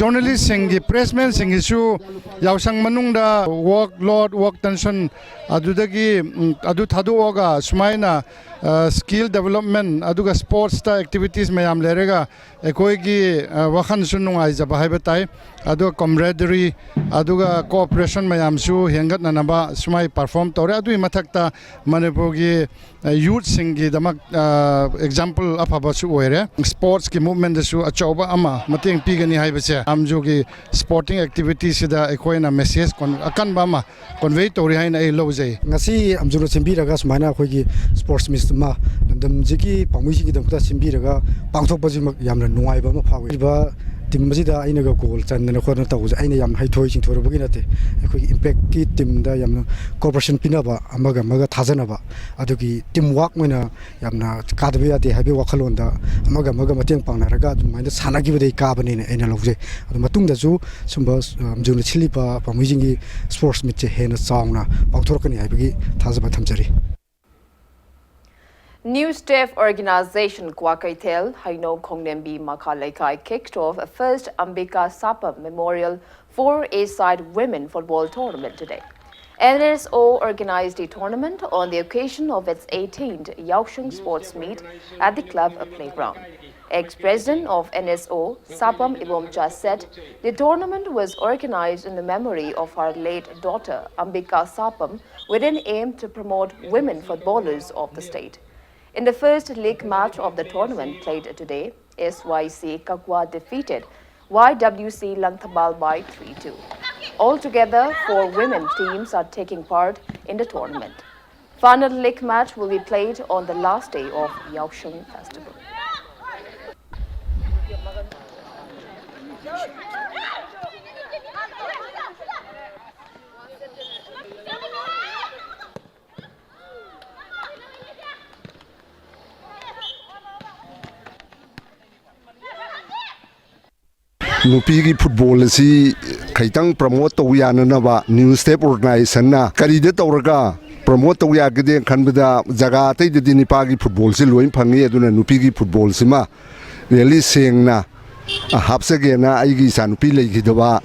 ꯖꯔꯅꯦꯂꯤꯁꯁꯤꯡꯒꯤ, ꯄ꯭ꯔꯦꯁꯃꯦꯟꯁꯤꯡꯒꯤꯁꯨ ꯌꯥꯎꯁꯪ ꯃꯅꯨꯡꯗ work load, work tension, ꯑꯗꯨꯗꯒꯤ, ꯎꯝ, ꯑꯗꯨ ꯊꯥꯗꯣꯛꯑꯒ ꯁꯨꯃꯥꯏꯅ, ꯑ, skill development ꯑꯗꯨꯒ ꯁ꯭ꯄꯣꯔꯠꯁꯇ activities ꯃꯌꯥꯝ ꯂꯩꯔꯒ ꯑꯩꯈꯣꯏꯒꯤ, ꯑ, ꯋꯥꯈꯜꯁꯨ ꯅꯨꯡꯉꯥꯏꯖꯕ ꯍꯥꯏꯕ ꯇꯥꯏ꯫ ꯑꯗꯨꯒ camaraderie, ꯑꯗꯨꯒ cooperation ꯃꯌꯥꯝꯁꯨ ꯍꯦꯟꯒꯠꯅꯅꯕ ꯁꯨꯃꯥꯏ perform ꯇꯧꯔꯦ꯫ ꯑꯗꯨꯒꯤ ꯃꯊꯛꯇ ꯃꯅꯤꯄꯨꯔꯒꯤ ꯌꯨꯠꯁꯤꯡꯒꯤꯗꯃꯛ example ꯑꯐꯕꯁꯨ ꯑꯣꯏꯔꯦ꯫ Sportsꯀꯤ movementꯇꯁꯨ ꯑꯆꯧꯕ ꯑꯃ ꯃꯇꯦꯡ ꯄꯤꯒꯅꯤ ꯍꯥꯏꯕꯁꯦ ꯑꯝꯖꯨꯒꯤ sporting activityꯁꯤꯗ ꯑꯩꯈꯣꯏꯅ message ꯑꯀꯟꯕ ꯑꯃ convey ꯇꯧꯔꯤ ꯍꯥꯏꯅ ꯑꯩ ꯂꯧꯖꯩ꯫ ꯉꯁꯤ ꯑꯝꯖꯨꯅ ꯁꯤꯟꯕꯤꯔꯒ ꯁꯨꯃꯥꯏꯅ ꯑꯩꯈꯣꯏꯒꯤ sports meet ꯑꯃ ꯂꯝꯗꯝꯁꯤꯒꯤ ꯄꯥꯝꯕꯩꯁꯤꯡꯒꯤꯗꯃꯛꯇ ꯁꯤꯟꯕꯤꯔꯒ ꯄꯥꯡꯊꯣꯛꯄꯁꯤꯃꯛ ꯌꯥꯝꯅ ꯅꯨꯡꯉꯥꯏꯕ ꯑꯃ ꯐꯥꯎꯏ꯫ ꯍꯥꯏꯔꯤꯕ team ꯑꯁꯤꯗ ꯑꯩꯅꯒ goal ꯆꯟꯗꯅ ꯈꯣꯠꯇꯅ ꯇꯧꯕꯁꯦ ꯑꯩꯅ ꯌꯥꯝ ꯍꯩꯊꯣꯏ ꯁꯤꯡꯊꯣꯏꯔꯨꯕꯒꯤ ꯅꯠꯇꯦ꯫ ꯑꯩꯈꯣꯏꯒꯤ Impactꯀꯤ teamꯗ ꯌꯥꯝꯅ cooperation ꯄꯤꯅꯕ, ꯑꯃꯒ ꯑꯃꯒ ꯊꯥꯖꯅꯕ, ꯑꯗꯨꯒꯤ team work ꯑꯣꯏꯅ ꯌꯥꯝꯅ ꯀꯥꯗꯕ ꯌꯥꯗꯦ ꯍꯥꯏꯕꯒꯤ ꯋꯥꯈꯜꯂꯣꯟꯗ ꯑꯃꯒ ꯑꯃꯒ ꯃꯇꯦꯡ ꯄꯥꯡꯅꯔꯒ ꯑꯗꯨꯃꯥꯏꯅ ꯁꯥꯟꯅꯈꯤꯕꯗꯒꯤ ꯀꯥꯕꯅꯦꯅ ꯑꯩꯅ ꯂꯧꯖꯩ꯫ ꯑꯗꯨ ꯃꯇꯨꯡꯗꯁꯨ ꯁꯨꯝꯕ ꯑꯝꯖꯨꯅ ꯁꯤꯜꯂꯤꯕ ꯄꯥꯝꯕꯩꯁꯤꯡꯒꯤ sports meetꯁꯦ ꯍꯦꯟꯅ ꯆꯥꯎꯅ ꯄꯥꯡꯊꯣꯔꯛꯀꯅꯤ ꯍꯥꯏꯕꯒꯤ ꯊꯥꯖꯕ ꯊꯝꯖꯔꯤ꯫ New Step Organization Kwakeithel, Haino Khongnembi Makha Leikai kicked off a first Ambika Sapam Memorial four A-side women football tournament today. N S O organized the tournament on the occasion of its eighteenth Yaosheng Sports Meet at the club playground. Ex-president of N S O, Sapam Ibomcha, said the tournament was organized in the memory of her late daughter, Ambika Sapam, with an aim to promote women footballers of the state. In the first league match of the tournament played today, S Y C Kakwa defeated Y W C Langthabal by three two. Altogether, four women teams are taking part in the tournament. Final league match will be played on the last day of Yaosheng Festival. ꯅꯨꯄꯤꯒꯤ football ꯑꯁꯤ ꯈꯤꯇꯪ promote ꯇꯧ ꯌꯥꯅꯅꯕ New Step Organizationꯅ ꯀꯔꯤꯗ ꯇꯧꯔꯒ promote ꯇꯧ ꯌꯥꯒꯗꯦ ꯈꯟꯕꯗ, ꯖꯒꯥ ꯑꯇꯩꯗꯗꯤ ꯅꯨꯄꯥꯒꯤ footballꯁꯤ ꯂꯣꯏ ꯐꯪꯉꯤ, ꯑꯗꯨꯅ ꯅꯨꯄꯤꯒꯤ footballꯁꯤꯃ really ꯁꯦꯡꯅ ꯍꯥꯞꯆꯒꯦꯅ, ꯑꯩꯒꯤ ꯏꯆꯥꯅꯨꯄꯤ ꯂꯩꯈꯤꯗꯕ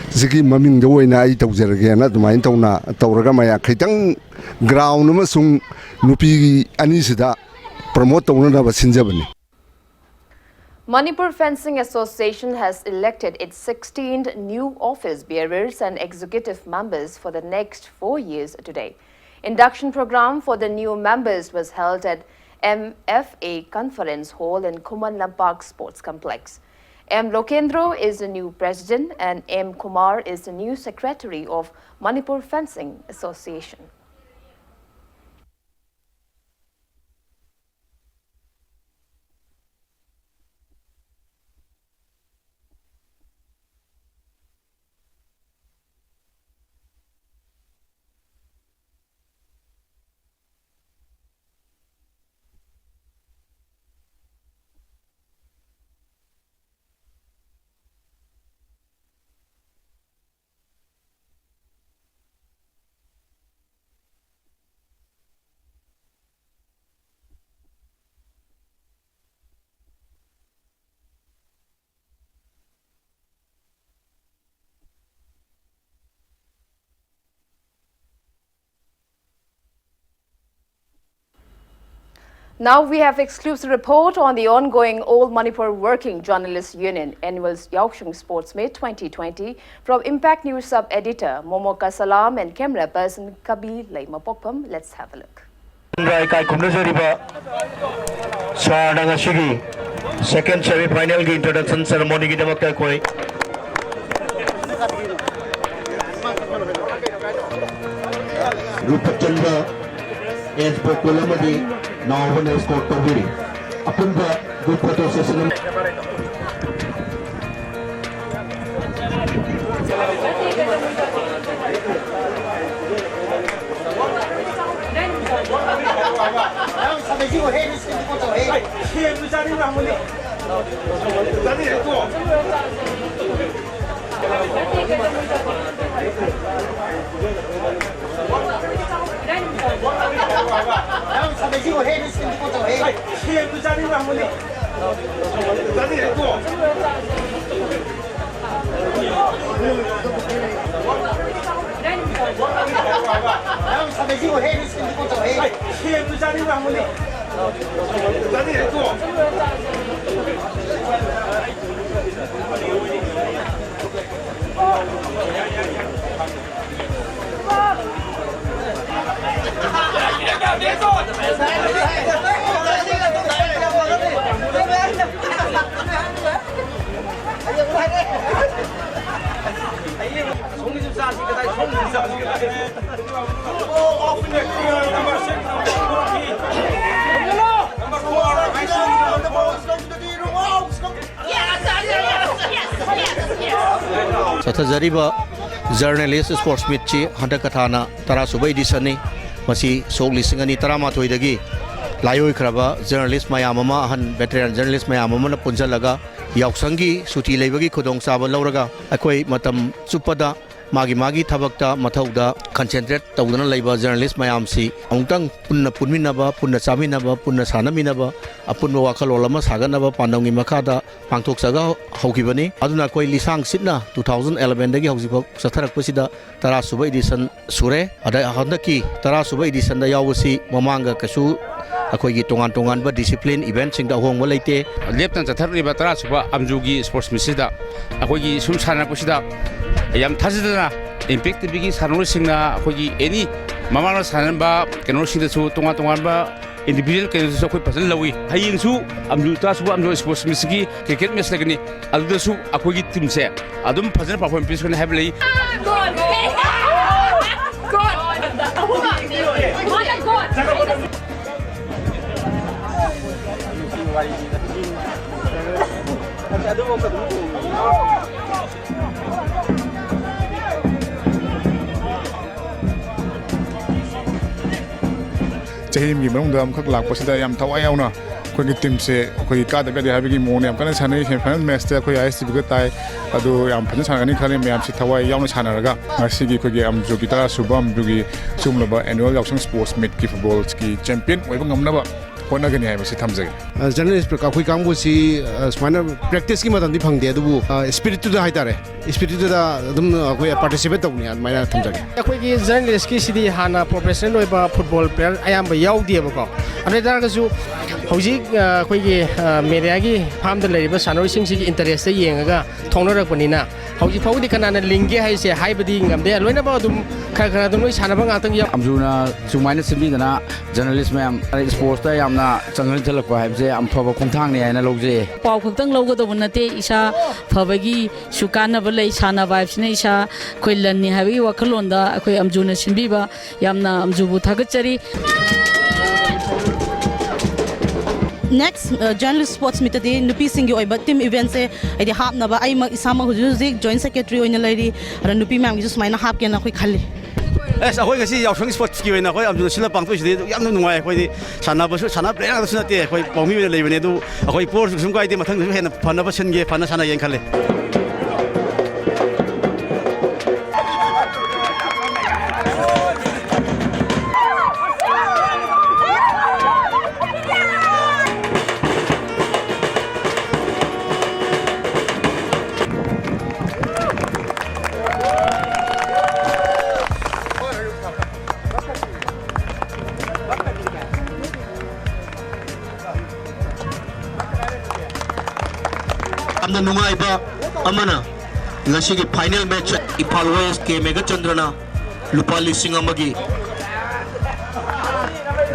ꯁꯤꯒꯤ ꯃꯃꯤꯡꯗ ꯑꯣꯏꯅ ꯑꯩ ꯇꯧꯖꯔꯒꯦꯅ ꯑꯗꯨꯃꯥꯏꯅ ꯇꯧꯅ ꯇꯧꯔꯒ ꯃꯌꯥꯝ ꯈꯤꯇꯪ ground ꯑꯃꯁꯨꯡ ꯅꯨꯄꯤꯒꯤ ꯑꯅꯤꯁꯤꯗ promote ꯇꯧꯅꯅꯕ ꯁꯤꯟꯖꯕꯅꯤ꯫ Manipur Fencing Association has elected its sixteenth new office bearers and executive members for the next four years today. Induction program for the new members was held at M F A Conference Hall in Khuman Lampak Sports Complex. M Lokendro is the new president and M Kumar is the new secretary of Manipur Fencing Association. Now we have exclusive report on the ongoing All Manipur Working Journalists Union Annual Yaoshung Sports Meet twenty twenty from Impact News Sub-Editor Momo Kasalam and camera person Kabi Leimapokpam. Let's have a look. ꯏꯀꯥꯏ ꯈꯨꯝꯅꯖꯔꯤꯕ ꯁꯥꯔꯅ ꯉꯁꯤꯒꯤ second semi final ꯒꯤ introduction ceremony ꯒꯤꯗꯃꯛꯇ ꯑꯩꯈꯣꯏ ꯔꯨꯄꯆꯟꯗ꯭ꯔ ꯑꯦꯁ ꯄꯣꯀꯣꯜ ꯑꯃꯗꯤ ꯅꯥꯎꯕꯅ escort ꯇꯧꯕꯤꯔꯤ꯫ ꯑꯄꯨꯟꯕ group photo session ꯑꯃ ꯆꯠꯊꯖꯔꯤꯕ journalist sports ꯃꯤꯠꯁꯤ ꯍꯟꯗꯛ ꯀꯊꯥꯅ ꯇꯔꯥ ꯁꯨꯕ ꯏꯗꯤꯁꯟꯅꯤ꯫ ꯃꯁꯤ ꯁꯣꯛ ꯂꯤꯁꯤꯡ ꯑꯅꯤ ꯇꯔꯥꯃꯥꯊꯣꯏꯗꯒꯤ ꯂꯥꯏꯑꯣꯏꯈ꯭ꯔꯕ ꯖꯔꯅꯦꯂꯤꯁ ꯃꯌꯥꯝ ꯑꯃ, ꯑꯍꯟ ꯚꯦꯇꯔꯥꯟ ꯖꯔꯅꯦꯂꯤꯁ ꯃꯌꯥꯝ ꯑꯃꯅ ꯄꯨꯟꯁꯤꯜꯂꯒ ꯌꯥꯎꯁꯪꯒꯤ ꯁꯨꯇꯤ ꯂꯩꯕꯒꯤ ꯈꯨꯗꯣꯡꯆꯥꯕ ꯂꯧꯔꯒ ꯑꯩꯈꯣꯏ ꯃꯇꯝ ꯆꯨꯞꯄꯗ ꯃꯥꯒꯤ ꯃꯥꯒꯤ ꯊꯕꯛꯇ, ꯃꯊꯧꯗ ꯀꯟꯁꯦꯟꯇ꯭ꯔꯦꯠ ꯇꯧꯗꯨꯅ ꯂꯩꯕ ꯖꯔꯅꯦꯂꯤꯁ ꯃꯌꯥꯝꯁꯤ ꯑꯃꯨꯛꯇꯪ ꯄꯨꯟꯅ ꯄꯨꯟꯃꯤꯟꯅꯕ, ꯄꯨꯟꯅ ꯆꯥꯃꯤꯟꯅꯕ, ꯄꯨꯟꯅ ꯁꯥꯟꯅꯃꯤꯟꯅꯕ, ꯑꯄꯨꯟꯕ ꯋꯥꯈꯜꯂꯣꯟ ꯑꯃ ꯁꯥꯒꯠꯅꯕ ꯄꯥꯟꯗꯝꯒꯤ ꯃꯈꯥꯗ ꯄꯥꯡꯊꯣꯛꯆꯒ ꯍꯧꯈꯤꯕꯅꯤ꯫ ꯑꯗꯨꯅ ꯑꯩꯈꯣꯏ ꯂꯤꯁꯥꯡ ꯁꯤꯠꯅ ꯇꯨ ꯊꯥꯎꯖꯟ ꯑꯦꯂꯚꯦꯟꯗꯒꯤ ꯍꯧꯖꯤꯛꯐꯥꯎ ꯆꯠꯊꯔꯛꯄꯁꯤꯗ ꯇꯔꯥ ꯁꯨꯕ ꯏꯗꯤꯁꯟ ꯁꯨꯔꯦ꯫ ꯑꯗ ꯍꯟꯗꯛꯀꯤ ꯇꯔꯥ ꯁꯨꯕ ꯏꯗꯤꯁꯟꯗ ꯌꯥꯎꯕꯁꯤ ꯃꯃꯥꯡꯒ ꯀꯩꯁꯨ ꯑꯩꯈꯣꯏꯒꯤ ꯇꯣꯉꯥꯟ ꯇꯣꯉꯥꯟꯕ ꯗꯤꯁꯤꯄ꯭ꯂꯤꯟ ꯏꯚꯦꯟꯠꯁꯤꯡꯗ ꯑꯍꯣꯡꯕ ꯂꯩꯇꯦ꯫ ꯂꯦꯞꯇꯅ ꯆꯠꯊꯔꯛꯂꯤꯕ ꯇꯔꯥ ꯁꯨꯕ ꯑꯝꯖꯨꯒꯤ ꯁ꯭ꯄꯣꯔꯠꯁ ꯃꯤꯠꯁꯤꯗ ꯑꯩꯈꯣꯏꯒꯤ ꯁꯨꯝ ꯁꯥꯟꯅꯔꯛꯄꯁꯤꯗ ꯌꯥꯝ ꯊꯥꯖꯗꯅ ꯏꯝꯄꯦꯛ ꯇꯤꯚꯤꯒꯤ ꯁꯥꯟꯅꯔꯣꯏꯁꯤꯡꯅ ꯑꯩꯈꯣꯏꯒꯤ ꯑꯦꯅꯤ ꯃꯃꯥꯡꯗ ꯁꯥꯟꯅꯔꯝꯕ ꯀꯩꯅꯣꯁꯤꯡꯗꯁꯨ ꯇꯣꯉꯥꯟ ꯇꯣꯉꯥꯟꯕ ꯏꯟꯗꯤꯚꯤꯖꯨꯋꯦꯜ ꯀꯩꯅꯣꯗꯁꯨ ꯑꯩꯈꯣꯏ ꯐꯖꯅ ꯂꯧꯏ꯫ ꯍꯌꯦꯡꯁꯨ ꯑꯝꯖꯨ ꯇꯔꯥ ꯁꯨꯕ ꯑꯝꯖꯨ ꯁ꯭ꯄꯣꯔꯠꯁ ꯃꯤꯠꯁꯤꯒꯤ ꯀ꯭ꯔꯤꯀꯦꯠ ꯃꯦꯠꯆ ꯂꯩꯒꯅꯤ꯫ ꯑꯗꯨꯗꯁꯨ ꯑꯩꯈꯣꯏꯒꯤ ꯇꯤꯝꯁꯦ ꯑꯗꯨꯝ ꯐꯖꯅ ꯄꯔꯐꯣꯔꯃꯦꯟꯁ ꯄꯤꯒꯅꯤ ꯍꯥꯏꯕ ꯂꯩ꯫ ꯆꯍꯤ ꯑꯃꯒꯤ ꯃꯅꯨꯡꯗ ꯑꯃꯈꯛ ꯂꯥꯛꯄꯁꯤꯗ ꯌꯥꯝ ꯊꯋꯥꯏ ꯌꯥꯎꯅ ꯑꯩꯈꯣꯏꯒꯤ ꯇꯤꯝꯁꯦ ꯑꯩꯈꯣꯏꯒꯤ ꯀꯥꯗꯕ ꯌꯥꯗꯦ ꯍꯥꯏꯕꯒꯤ ꯃꯑꯣꯡꯗ ꯌꯥꯝ ꯀꯟꯅ ꯁꯥꯟꯅꯩ꯫ ꯁꯦꯃꯤ ꯐꯥꯏꯅꯦꯜ ꯃꯦꯠꯆꯇ ꯑꯩꯈꯣꯏ ꯑꯥꯏ ꯑꯦꯁ ꯇꯤ ꯚꯤꯒ ꯇꯥꯏ꯫ ꯑꯗꯨ ꯌꯥꯝ ꯐꯖꯅ ꯁꯥꯟꯅꯒꯅꯤ ꯈꯜꯂꯤ꯫ ꯃꯌꯥꯝꯁꯤ ꯊꯋꯥꯏ ꯌꯥꯎꯅ ꯁꯥꯟꯅꯔꯒ ꯉꯁꯤꯒꯤ ꯑꯩꯈꯣꯏꯒꯤ ꯑꯝꯖꯨꯒꯤ ꯇꯔꯥ ꯁꯨꯕ ꯑꯝꯖꯨꯒꯤ ꯁꯤꯒꯨꯝꯂꯕ ꯑꯦꯅꯨꯋꯦꯜ ꯌꯥꯎꯁꯪ ꯁ꯭ꯄꯣꯔꯠꯁ ꯃꯤꯠꯀꯤ ꯐꯨꯠꯕꯣꯜꯒꯤ ꯆꯦꯝꯄꯤꯌꯟ ꯑꯣꯏꯕ ꯉꯝꯅꯕ ꯍꯣꯠꯅꯒꯅꯤ ꯍꯥꯏꯕꯁꯤ ꯊꯝꯖꯒꯦ꯫ ꯑ, ꯖꯔꯅꯦꯂꯤꯁ ꯑꯩꯈꯣꯏ ꯀꯥꯡꯕꯨꯁꯤ, ꯑ, ꯁꯨꯃꯥꯏꯅ ꯄ꯭ꯔꯦꯛꯇꯤꯁꯀꯤ ꯃꯇꯝꯗꯤ ꯐꯪꯗꯦ, ꯑꯗꯨꯕꯨ, ꯑ, ꯁ꯭ꯄꯤꯔꯤꯠꯇꯨꯗ ꯍꯥꯏꯇꯥꯔꯦ, ꯁ꯭ꯄꯤꯔꯤꯠꯇꯨꯗ ꯑꯗꯨꯝ ꯑꯩꯈꯣꯏ ꯄꯥꯔꯇꯤꯁꯤꯄꯦꯠ ꯇꯧꯕꯅꯤ, ꯑꯗꯨꯃꯥꯏꯅ ꯊꯝꯖꯒꯦ꯫ ꯑꯩꯈꯣꯏꯒꯤ ꯖꯔꯅꯦꯂꯤꯁꯀꯤꯁꯤꯗꯤ ꯍꯥꯟꯅ ꯄ꯭ꯔꯣꯐꯦꯁꯅꯦꯜ ꯑꯣꯏꯕ ꯐꯨꯠꯕꯣꯜ ꯄ꯭ꯂꯦꯌꯔ ꯑꯌꯥꯝꯕ ꯌꯥꯎꯗꯦꯕꯀꯣ꯫ ꯑꯗꯨ ꯑꯣꯏ ꯇꯥꯔꯒꯁꯨ ꯍꯧꯖꯤꯛ, ꯑ, ꯑꯩꯈꯣꯏꯒꯤ, ꯑ, ꯃꯦꯗꯤꯌꯥꯒꯤ ꯐꯥꯝꯗ ꯂꯩꯔꯤꯕ ꯁꯥꯟꯅꯔꯣꯏꯁꯤꯡꯁꯤꯒꯤ ꯏꯟꯇꯔꯦꯁꯇ ꯌꯦꯡꯉꯒ ꯊꯣꯛꯅꯔꯛꯄꯅꯤꯅ ꯍꯧꯖꯤꯛ ꯐꯥꯎꯕꯗꯤ ꯀꯅꯥꯅ ꯂꯤꯡꯒꯦ ꯍꯥꯏꯁꯦ ꯍꯥꯏꯕꯗꯤ ꯉꯝꯗꯦ꯫ ꯂꯣꯏꯅꯃꯛ ꯑꯗꯨꯝ ꯈꯔ ꯈꯔ ꯑꯗꯨꯝ ꯂꯣꯏ ꯁꯥꯟꯅꯕ ꯉꯥꯛꯇꯪ ꯌꯥꯎ- ꯑꯝꯖꯨꯅ ꯁꯨꯃꯥꯏꯅ ꯁꯤꯟꯕꯤꯗꯅ ꯖꯔꯅꯦꯂꯤꯁ ꯃꯌꯥꯝ, ꯁ꯭ꯄꯣꯔꯠꯁꯇ ꯌꯥꯝꯅ ꯆꯪꯁꯤꯜꯂꯛꯄ ꯍꯥꯏꯕꯁꯦ ꯌꯥꯝ ꯐꯕ ꯈꯣꯡꯊꯥꯡꯅꯤ ꯍꯥꯏꯅ ꯂꯧꯖꯩ꯫ ꯄꯥꯎ ꯈꯛꯇꯪ ꯂꯧꯒꯗꯧꯕ ꯅꯠꯇꯦ, ꯏꯁꯥ ꯐꯕꯒꯤꯁꯨ ꯀꯥꯟꯅꯕ ꯂꯩ꯫ ꯁꯥꯟꯅꯕ ꯍꯥꯏꯕꯁꯤꯅ ꯏꯁꯥ ꯑꯩꯈꯣꯏ ꯂꯟꯅꯤ ꯍꯥꯏꯕꯒꯤ ꯋꯥꯈꯜꯂꯣꯟꯗ ꯑꯩꯈꯣꯏ ꯑꯝꯖꯨꯅ ꯁꯤꯟꯕꯤꯕ ꯌꯥꯝꯅ ꯑꯝꯖꯨꯕꯨ ꯊꯥꯒꯠꯆꯔꯤ꯫ ꯅꯦꯛꯁ ꯖꯔꯅꯦꯂꯤꯁ ꯁ꯭ꯄꯣꯔꯠꯁ ꯃꯤꯠꯇꯗꯤ ꯅꯨꯄꯤꯁꯤꯡꯒꯤ ꯑꯣꯏꯕ ꯇꯤꯝ ꯏꯚꯦꯟꯠꯁꯦ ꯍꯥꯏꯗꯤ ꯍꯥꯞꯅꯕ ꯑꯩꯃꯛ ꯏꯁꯥꯃꯛ ꯍꯧꯖꯤꯛ ꯍꯧꯖꯤꯛ ꯖꯣꯏꯟꯠ ꯁꯦꯀ꯭ꯔꯦꯇꯔꯤ ꯑꯣꯏꯅ ꯂꯩꯔꯤ꯫ ꯑꯗ ꯅꯨꯄꯤ ꯃꯌꯥꯝꯒꯤꯁꯨ ꯁꯨꯃꯥꯏꯅ ꯍꯥꯞꯀꯦꯅ ꯑꯩꯈꯣꯏ ꯈꯜꯂꯤ꯫ ꯑꯦꯁ, ꯑꯩꯈꯣꯏ ꯉꯁꯤ ꯌꯥꯎꯁꯪ ꯁ꯭ꯄꯣꯔꯠꯁꯀꯤ ꯑꯣꯏꯅ ꯑꯩꯈꯣꯏ ꯑꯝꯖꯨꯅ ꯁꯤꯜꯂ ꯄꯥꯡꯊꯣꯛꯏꯁꯤꯗꯤ ꯌꯥꯝꯅ ꯅꯨꯡꯉꯥꯏ꯫ ꯑꯩꯈꯣꯏꯗꯤ ꯁꯥꯟꯅꯕꯁꯨ, ꯁꯥꯟꯅꯕ ꯄ꯭ꯂꯦꯌꯔ ꯉꯥꯛꯇꯁꯨ ꯅꯠꯇꯦ, ꯑꯩꯈꯣꯏ ꯄꯥꯎꯃꯤ ꯑꯣꯏꯅ ꯂꯩꯕꯅꯦ꯫ ꯑꯗꯨ ꯑꯩꯈꯣꯏ ꯄꯣꯔꯁꯨ ꯀꯩꯁꯨꯝ ꯀꯥꯏꯗꯦ, ꯃꯊꯪꯗꯁꯨ ꯍꯦꯟꯅ ꯐꯅꯕ ꯁꯤꯟꯒꯦ, ꯐꯅ ꯁꯥꯟꯅꯒꯦꯅ ꯈꯜꯂꯤ꯫ ꯌꯥꯝꯅ ꯅꯨꯡꯉꯥꯏꯕ ꯑꯃꯅ, ꯉꯁꯤꯒꯤ ꯐꯥꯏꯅꯦꯜ ꯃꯦꯠꯆ ꯏꯝꯐꯥꯜ ꯋꯦꯁ ꯀꯦ ꯃꯦꯘꯆꯟꯗ꯭ꯔꯅ ꯂꯨꯄꯥ ꯂꯤꯁꯤꯡ ꯑꯃꯒꯤ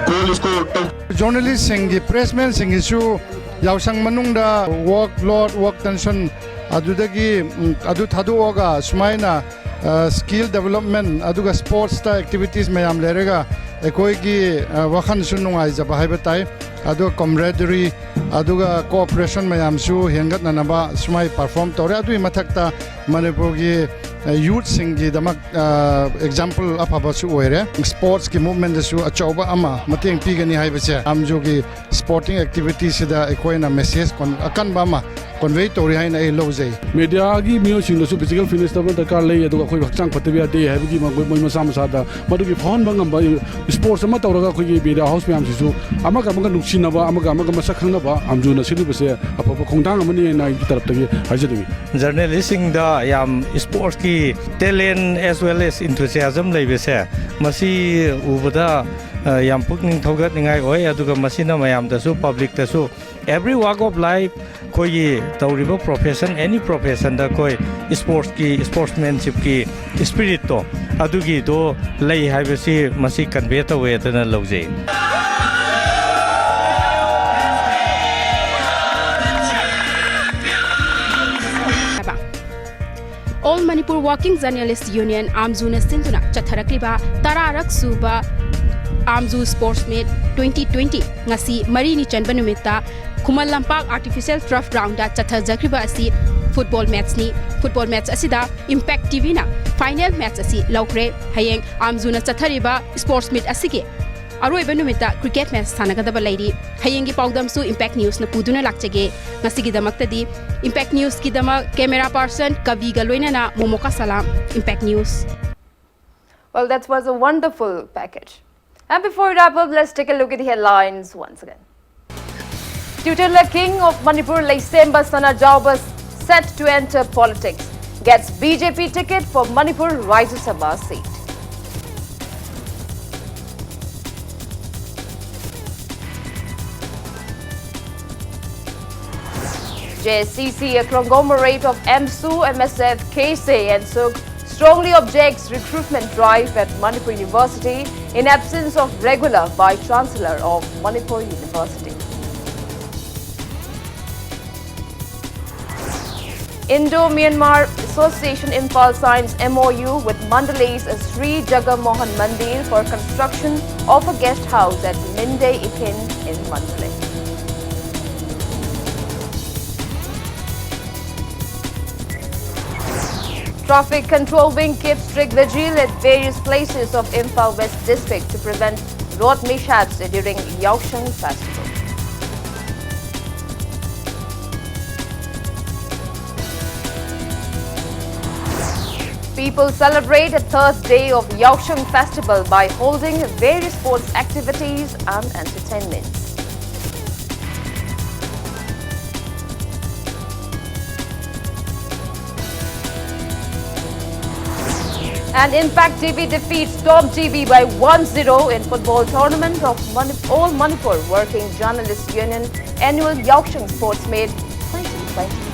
ꯒꯣꯜ ꯁ꯭ꯀꯣꯔ ꯇꯧ꯫ ꯖꯔꯅꯦꯂꯤꯁꯁꯤꯡꯒꯤ, ꯄ꯭ꯔꯦꯁꯃꯦꯟꯁꯤꯡꯒꯤꯁꯨ ꯌꯥꯎꯁꯪ ꯃꯅꯨꯡꯗ ꯋꯥꯔꯛ ꯂꯣꯗ, ꯋꯥꯔꯛ ꯇꯦꯟꯁꯟ, ꯑꯗꯨꯗꯒꯤ, ꯎꯝ, ꯑꯗꯨ ꯊꯥꯗꯣꯛꯑꯒ ꯁꯨꯃꯥꯏꯅ, ꯑ, ꯁ꯭ꯀꯤꯜ ꯗꯦꯕꯂꯞꯃꯦꯟ ꯑꯗꯨꯒ ꯁ꯭ꯄꯣꯔꯠꯁꯇ ꯑꯦꯛꯇꯤꯚꯤꯇꯤꯁ ꯃꯌꯥꯝ ꯂꯩꯔꯒ ꯑꯩꯈꯣꯏꯒꯤ, ꯑ, ꯋꯥꯈꯜꯁꯨ ꯅꯨꯡꯉꯥꯏꯖꯕ ꯍꯥꯏꯕ ꯇꯥꯏ꯫ ꯑꯗꯨꯒ ꯀꯣꯝꯔꯦꯗꯔꯤ, ꯑꯗꯨꯒ ꯀꯣꯑꯣꯄꯔꯦꯁꯟ ꯃꯌꯥꯝꯁꯨ ꯍꯦꯟꯒꯠꯅꯅꯕ ꯁꯨꯃꯥꯏ ꯄꯔꯐꯣꯔꯝ ꯇꯧꯔꯦ꯫ ꯑꯗꯨꯒꯤ ꯃꯊꯛꯇ ꯃꯅꯤꯄꯨꯔꯒꯤ, ꯑ, ꯌꯨꯠꯁꯤꯡꯒꯤꯗꯃꯛ, ꯑ, ꯑꯦꯛꯖꯥꯝꯄꯜ ꯑꯐꯕꯁꯨ ꯑꯣꯏꯔꯦ꯫ ꯁ꯭ꯄꯣꯔꯠꯁꯀꯤ ꯃꯨꯚꯃꯦꯟꯗꯁꯨ ꯑꯆꯧꯕ ꯑꯃ ꯃꯇꯦꯡ ꯄꯤꯒꯅꯤ ꯍꯥꯏꯕꯁꯦ ꯑꯝꯖꯨꯒꯤ ꯁ꯭ꯄꯣꯔꯇꯤꯡ ꯑꯦꯛꯇꯤꯚꯤꯇꯤꯁꯤꯗ ꯑꯩꯈꯣꯏꯅ ꯃꯦꯁꯦꯖ ꯀꯣꯟ-, ꯑꯀꯟꯕ ꯑꯃ ꯀꯣꯟꯚꯦ ꯇꯧꯔꯤ ꯍꯥꯏꯅ ꯑꯩ ꯂꯧꯖꯩ꯫ ꯃꯦꯗꯤꯌꯥꯒꯤ ꯃꯤꯑꯣꯏꯁꯤꯡꯗꯁꯨ ꯐꯤꯖꯤꯀꯦꯜ ꯐꯤꯠꯅꯦꯁ ꯑꯃ ꯗꯔꯀꯥꯔ ꯂꯩ, ꯑꯗꯨꯒ ꯑꯩꯈꯣꯏ ꯍꯛꯆꯥꯡ ꯐꯠꯇꯕ ꯌꯥꯗꯦ ꯍꯥꯏꯕꯒꯤ ꯃꯣꯏ ꯃꯣꯏ ꯃꯁꯥ ꯃꯁꯥꯗ ꯃꯗꯨꯒꯤ ꯐꯥꯎꯍꯟꯕ ꯉꯝꯕ ꯏꯁꯄꯣꯔꯠꯁ ꯑꯃ ꯇꯧꯔꯒ ꯑꯩꯈꯣꯏꯒꯤ ꯃꯦꯗꯤꯌꯥ ꯍꯥꯎꯁ ꯃꯌꯥꯝꯁꯤꯁꯨ ꯑꯃꯒ ꯑꯃꯒ ꯅꯨꯡꯁꯤꯅꯕ, ꯑꯃꯒ ꯑꯃꯒ ꯃꯁꯛ ꯈꯪꯅꯕ ꯑꯥꯝꯖꯨꯅ ꯁꯤꯜꯂꯤꯕꯁꯦ ꯑꯐꯕ ꯈꯣꯡꯊꯥꯡ ꯑꯃꯅꯤ ꯍꯥꯏꯅ ꯑꯩꯒꯤ ꯇꯔꯞꯇꯒꯤ ꯍꯥꯏꯖꯅꯤꯡꯉꯤ꯫ ꯖꯔꯅꯦꯂꯤꯁꯁꯤꯡꯗ ꯌꯥꯝ ꯏꯁꯄꯣꯔꯠꯁꯀꯤ talent as well as enthusiasm ꯂꯩꯕꯁꯦ, ꯃꯁꯤ ꯎꯕꯗ, ꯑ, ꯌꯥꯝ ꯄꯨꯛꯅꯤꯡ ꯊꯧꯒꯠꯅꯤꯡꯉꯥꯏ ꯑꯣꯏ꯫ ꯑꯗꯨꯒ ꯃꯁꯤꯅ ꯃꯌꯥꯝꯗꯁꯨ, ꯄꯕ꯭ꯂꯤꯛꯇꯁꯨ, every walk of life, ꯑꯩꯈꯣꯏꯒꯤ ꯇꯧꯔꯤꯕ profession, any professionꯗ ꯑꯩꯈꯣꯏ ꯏꯁꯄꯣꯔꯠꯁꯀꯤ, ꯏꯁꯄꯣꯔꯠꯁꯃꯦꯟꯁꯤꯞꯀꯤ ꯏꯁꯄꯤꯔꯤꯠꯇꯣ, ꯑꯗꯨꯒꯤꯗꯣ ꯂꯩ ꯍꯥꯏꯕꯁꯤ ꯃꯁꯤ ꯀꯟꯚꯦ ꯇꯧꯋꯦꯗꯅ ꯂꯧꯖꯩ꯫ All Manipur Working Journalist Union, ꯑꯥꯝꯖꯨꯅ ꯁꯤꯟꯗꯨꯅ ꯆꯠꯊꯔꯛꯂꯤꯕ ꯇꯔꯥꯔꯛ ꯁꯨꯕ ꯑꯥꯝꯖꯨ Sports Meet twenty twenty ꯉꯁꯤ ꯃꯔꯤꯅꯤ ꯆꯟꯕ ꯅꯨꯃꯤꯠꯇ ꯈꯨꯃꯟ ꯂꯝꯄꯥꯛ Artificial Turf Groundꯗ ꯆꯠꯊꯖꯈ꯭ꯔꯤꯕ ꯑꯁꯤ football matchꯅꯤ꯫ Football match ꯑꯁꯤꯗ Impact TVꯅ final match ꯑꯁꯤ ꯂꯧꯈ꯭ꯔꯦ꯫ ꯍꯌꯦꯡ ꯑꯥꯝꯖꯨꯅ ꯆꯠꯊꯔꯤꯕ Sports Meet ꯑꯁꯤꯒꯤ ꯑꯔꯣꯏꯕ ꯅꯨꯃꯤꯠꯇ cricket match ꯁꯥꯟꯅꯒꯗꯕ ꯂꯩꯔꯤ꯫ ꯍꯌꯦꯡꯒꯤ ꯄꯥꯎꯗꯝꯁꯨ Impact Newsꯅ ꯄꯨꯗꯨꯅ ꯂꯥꯛꯆꯒꯦ꯫ ꯉꯁꯤꯒꯤꯗꯃꯛꯇꯗꯤ Impact Newsꯀꯤꯗꯃꯛ camera person ꯀꯕꯤꯒ ꯂꯣꯏꯅꯅ ꯃꯣꯃꯣꯀꯥ ꯁꯂꯥꯝ꯫ Impact News. Well, that was a wonderful package. And before we wrap up, let's take a look at the headlines once again. Tutelar King of Manipur, Leishemba Sanajaoba, set to enter politics, gets B J P ticket for Manipur Rajya Sabha seat. J S C C, a conglomerate of AMSU, M S F, K S A and SoC, strongly objects recruitment drive at Manipur University in absence of regular Vice Chancellor of Manipur University. Indo-Myanmar Association Imphal signs M O U with Mandalay's Sri Jagamohan Mandir for construction of a guest house at Mindey Ikhin in Mandalay. Traffic Control Wing keeps strict vigil at various places of Imphal West District to prevent road mishaps during Yaoshang Festival. People celebrate the third day of Yaosheng Festival by holding various sports activities and entertainments. And Impact T V defeats Top G B by one zero in football tournament of Manip- All Manipur Working Journalists Union annual Yaosheng Sports Meet twenty twenty-one.